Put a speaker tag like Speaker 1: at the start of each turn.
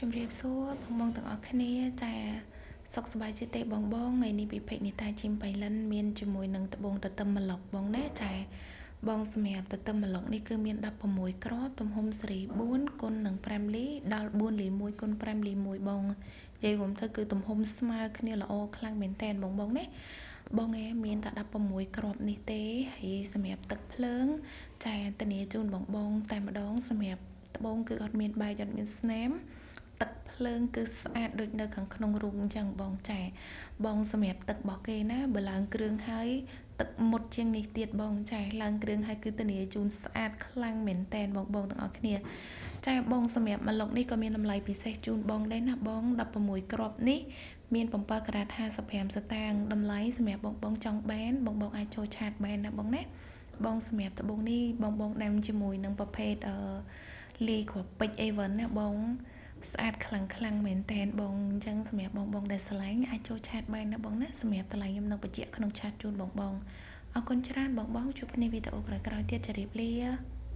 Speaker 1: ជំរាបសួរបងបងទាំងអស់គ្នាចាសុខសប្បាយជាទេបងបងថ្ងៃនេះពិភេកនីតាជីមបៃលិនមានជាមួយនឹងត្បូងទទឹមម្លុកបងណាចាបងសម្រាប់ទទឹមម្លុកនេះគឺមាន16គ្រាប់ទំហំសេរី4គុណនឹង5លីដល់4លី1គុណ5លី1បងនិយាយរួមទៅគឺទំហំស្មើគ្នាល្អខ្លាំងមែនតែនបងបងណាបងឯងមានតែ16គ្រាប់នេះទេហើយសម្រាប់ទឹកភ្លើងចាធានាជូនបងបងតែម្ដងសម្រាប់ត្បូងគឺអត់មានបែកអត់មានស្នាមទឹកភ្លើងគឺស្អាតដូចនៅខាងក្នុងរូបអញ្ចឹងបងចាបងសម្រាប់ទឹករបស់គេណាបើឡើងគ្រឿងហើយទឹកមុតជាងនេះទៀតបងចាឡើងគ្រឿងហើយគឺធានាជូនស្អាតខ្លាំងមែនតែនបងបងទាំងអស់គ្នាចាបងសម្រាប់ម្លុកនេះក៏មានតម្លៃពិសេសជូនបងដែរណាបង16គ្រាប់នេះមាន7ក្រាត55ស្តាងតម្លៃសម្រាប់បងបងចង់បានបងបងអាចចូល chat បានណាបងណាបងសម្រាប់ត្បូងនេះបងបងដាំជាមួយនឹងប្រភេទអឺលាយគ្រាប់ពេជ្រអីវិញណាបងស្អាតខ្លាំងខ្លាំងមែនតែនបងអញ្ចឹងសម្រាប់បងបងដែលស្រឡាញ់អាចចូល chat បានណាបងណាសម្រាប់តម្លៃខ្ញុំនឹងបញ្ជាក់ក្នុង chat ជូនបងបងអរគុណច្រើនបងបងជួបគ្នាវីដេអូក្រោយៗទៀតជម្រាបលា។